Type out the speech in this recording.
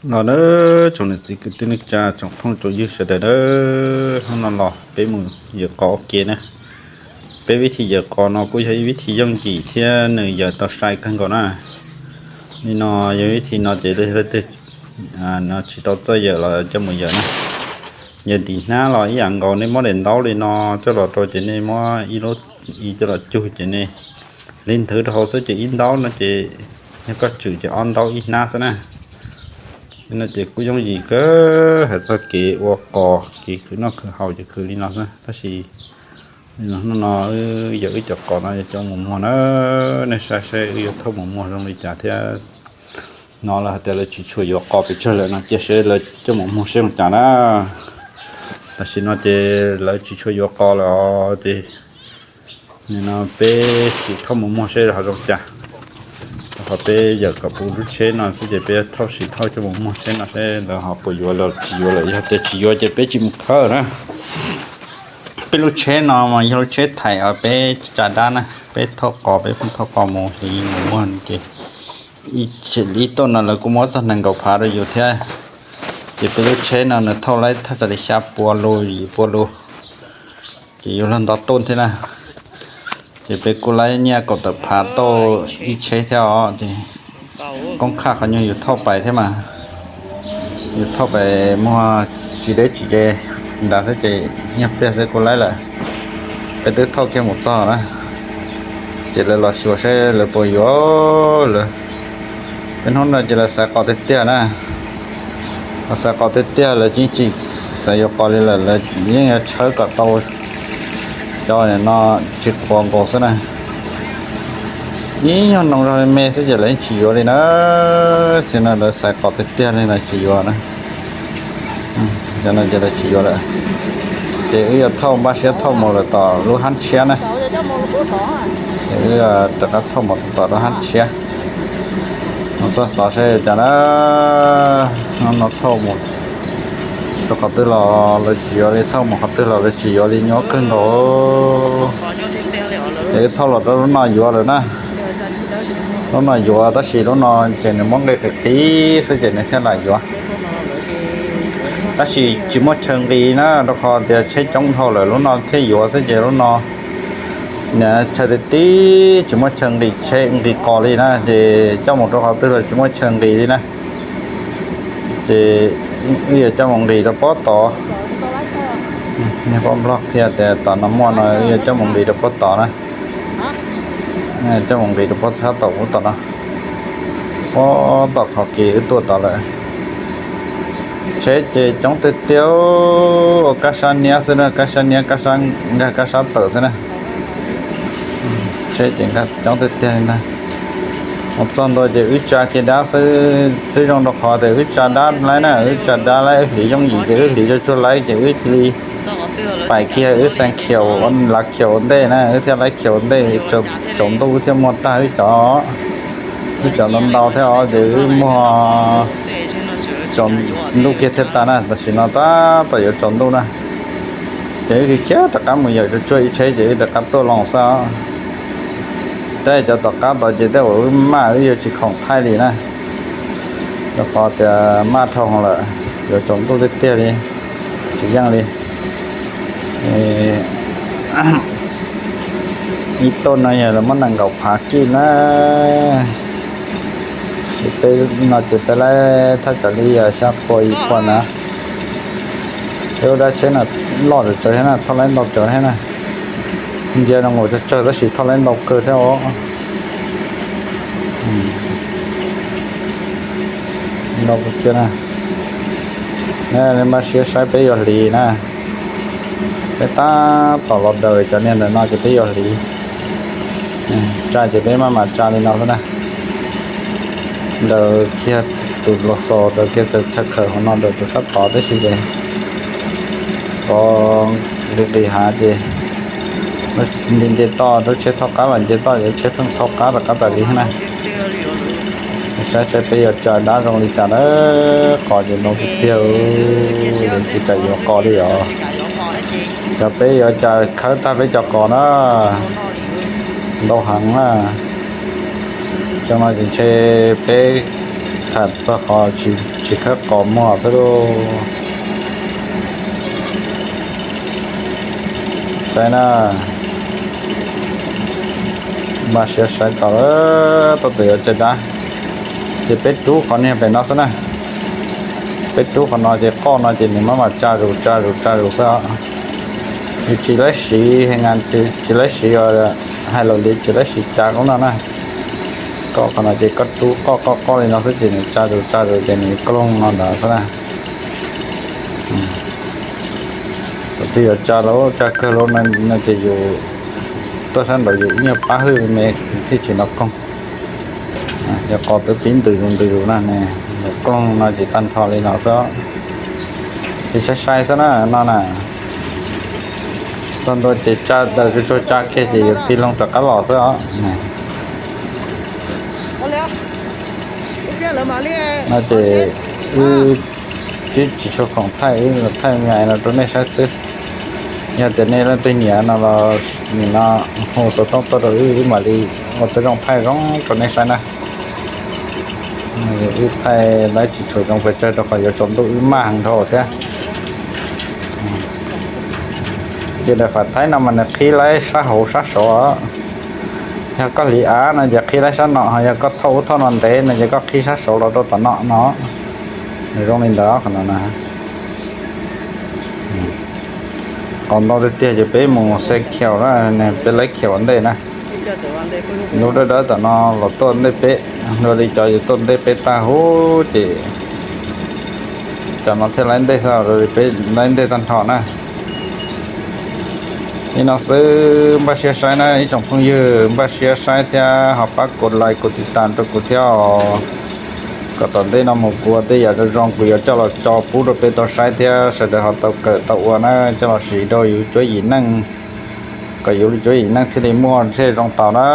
Los nawb tsoom niam txiv kwv tij neej tsa tsoom phooj tsoom ywg sawv daws nawb, hnub no los peb mus yawm qos ua ke na. Peb vib thib yawm qos no kuj yog ib vib thib yooj yim thiab nws yawm tau sai kawg nkaus na. Nim no yog vib thib no ces leej twg tsis tau txawj yawm los coj mus yawm na. Yawm ntim hnab los ib yam nkaus, nej muab daim ntaub li no coj los rau ces nej muab ib lub ib coj los cug ces nej li nthwv rau hauv xwb ces ib ntaub no ces yog koj tswm ces ob ntaub ib hnab xwb na. No ces kuj yooj yim kawg, hais txog kev ua qos kev khwv noj khwv haus ces khwv li no xwb, tab sis hnub no yawm wb cov qos no yog coj mus muag na. Nej saib saib wb yuav thauj mus muag zoo li cas thiab. No lawv hais tias lawv tsis tshua yuav qos pes tsawg lawm no, cia seb lawv coj mus muag seb zoo cas na. Tam sim no ces lawv tsis tshua yuav qos lawm os, ces nim no peb sim thauj mus muag seb ho zoo cas. Rau qhov peb yawm kom puv lub tsheb no xwb ces peb thauj sim thauj coj mus muag tsheb no seb lawv ho puas yuav los tsis yuav lawm, yog tias tsis yuav ces peb tsis mus khawb na. Peb lub tsheb no mas yog lub tsheb thaim uas peb tsa dab na, peb thauj qos, peb pheej thauj qos mus hliv mus muag ces ib tuaj no lawv kuj muab txog nees nkaum phav rau yus thiab. Ces peb lub tsheb no nws thauj laib thaj tsam li xya pua lus yim pua lus, ces yuav luag nto tuj thiab na. Ces peb kuj laib nyiaj kaum tawm phav tuaj ib tsheb thiab os, ces koob qhaj qhov nyuag yus thauj pais thiab mas yus thauj pais muag tsis deb tsis ze nrad xwb ces nyiaj pliag xwb kuj laib lawm. Peb twb thauj kiag mus txog na, ces lawv los xyuas seb lawv puas yuav lawm. Peb hnub no ces lawv xaiv qos tiag tiag na, lawv xaiv qos tiag tiag, lawv yeej tsis xav yuav qos li lawm, lawv yeej yuav tshawb kom tau cov no tsis qhuav nkaus xwb na. Ib nyuag noo zog me xwb ces lawv yeej tsis yuav li na. Txhia no lawv xaiv qos tiag tiag li lawv tsis yuav na. Cov no ces lawv tsis yuav lawm, ces wb yuav thauj npaj siab thauj mus lawm tom lub hab tshiab na. Ces wb rov qab thauj mus tom lub hab tshiab, mus txog tod seb cas na. No thauj mus rau qhov twg los lawv tsis yuav li, thauj mus qhov twg los lawv tsis yuav li, nyuaj kawg nkaus. Ces wb thauj los rau lub no yuav lawm na. Lub no yuav tab sis lub no ces nws muab nqi qis qis xwb ces nws thiaj lam yuav. Tab sis tsis muaj chaw nqis na, rau qhov tias tsheb coob dhau lawm lub no thiaj yuav xwb ces lub no niam chaw tib tib tsis muaj chaw nqis tsheb nqis qos li na, ces coj mus rau qhov twg los tsis muaj chaw nqis li na. Ces wb yuav coj mus nqis rau pob tod. Niag poj nplog qhia tias tom no muaj no, wb yuav coj mus nqis rau pob tod na. Coj mus nqis rau pob sab tom ub tom no, pob tom qhov kev wb tuaj tod lawm. Tsheb ces coob tiag tiag, ua kab sab niab xwb na, kab sab niab, kab sab nkag, kab sab tawm xwb na. Tsheb ces nkag coob tiag tiag li ntag. Mus txog ntua ces wb tsa kiag dab xwb, twb zoo rau qhov tias wb tsa dab laib na, wb tsa dab laib, wb hliv yooj yim ces wb hliv tsuag tsuag laib ces wb cia li pais kiag, wb xeev khiaus, lav khiaus ua ntej na, wb thiaj laib khiaus ua ntej, tsaus ntuj wb thiaj muag tag wb cov, wb cov ntau ntau thiab os, ces wb muag tsaus ntuj kiag thiaj tag na, tam sim no tab tom yuav tsaus ntuj na. Ces wb khiav khiav rov qab mus yawm tsuag tsuag ib tsheb ces wb rov qab tuaj los xwb os. Tej cov tom qab tod ces tej zaum wb maj wb yuav tsis khoom thaij li na, rau qhov tias maj dhau lawm, yuav tsaus ntuj tiag tiag li, tsis yeej li. Ib tuaj no yog lawv muab nees nkaum phav kij na. Ces peb no ces peb laib thaj tsam li xya pua yim pua na. Peb ua dab tsheb no loj tsawv thiab na, thauj laib ntau tsawv thiab na. Ntsia zoo nkaus tsawg tsawg tab sis thauj laib ntau kawg thiab os. Ntau kawg kiag na. Npaj siab saib peb yuav hliv na. Peb tab tom los daws cov niag ntawm no ces peb yuav hliv. Tsa ces peb maj mam tsa li no xwb na. Daws kiag tus los xos, daws kiag tus chaw khawm hauv no, daws tus sab tod tib si ces pov nqis nqis hav ces nce nce toj, lub tsheb thauj qab los nce toj, lub tsheb pheej thauj qab rov qab tas li na. Saib saib peb yuav tsa dab zoo li cas na. Qos ces ntau tiag tiag, tsis kam yuav qos li os. Cov peb yuav tsa khawb tag peb cov qos na, ntau heev na. Xyoo no ces ntshe peb Tham txog qhov tsis khawb qos muag xwb lauj. Saib na, npaj siab saib tau, tau tus yuav tsa dab. Ces peb rub qhov niag pem no xwb na. Peb rub qhov no ces qoj no ces nws maj mam tsa zus tsa zus tsa zus xwb os. Yus tsis laib siv, tsis laib siv, hais lus li tsis laib siv cav lub no na. Koj qhov no ces koj rub qoj qoj qoj li no xwb ces nws tsa zus tsa zus ces nws kloog no ntawd xwb na. Thaum twg yuav tsa lawm, tsa kawg lawm no ces yus tuaj sab nraud yus ib nyuag pab hwj me thiaj tsis hnov koog. Yog qos twb pib ntws zus ntws zus na ne, yus kloog no ces tag nrho li no xwb. Ces saib saib xwb na no na. Txog ntua ces tsa daws tsuag tsuag tsa kiag ces yus tig loo rov qab los xwb os. No ces wb tsis tshua khoom thaij, wb thaij me no rau nej saib xwb. Yog tias nej leej twg nyiam no los nim no hu xov tooj tuaj rau wb, wb mam li ua tau zoo thaij zoo rau nej saib na. Wb thaij laib tsis tshua zoo pes tsawg rau qhov yuav tsaus ntuj wb maj heev dhau thiab. Ces daim fam thaib no mas nws qhib laib sab hauv sab saud. Yog koj hliv av no ces qhib laib sab no, ho yog koj thauj ub thauj no ntev no ces koj qhib sab saud los rau tom no no. Nws zoo li ntawd qhov no na. Qos ntau tiag tiag ces peb mus xe khiaus na, peb laib khiaus ua ntej na. Lub dawb dawb tom no los tuaj ntej peb, dua li cov yuav tuaj ntej peb tag huv ces cov no thiaj laib ntej xwb, peb laib ntej tag nrho na. Li no xwb, npaj siab saib na ib tsoom phooj ywg, npaj siab saib thiab ho pab kuv like kuv tiv tas rau kuv thiab os, kom tom ntej no mus kuv ua tej yam zoo zoo kuv yuav coj los tso pub rau peb tau saib thiab sawv daws ho tau kawm tau ua na, coj los siv rau yus cuab yim neej, kom yus cuab yim neej thiaj li muaj thiaj zoo tau na.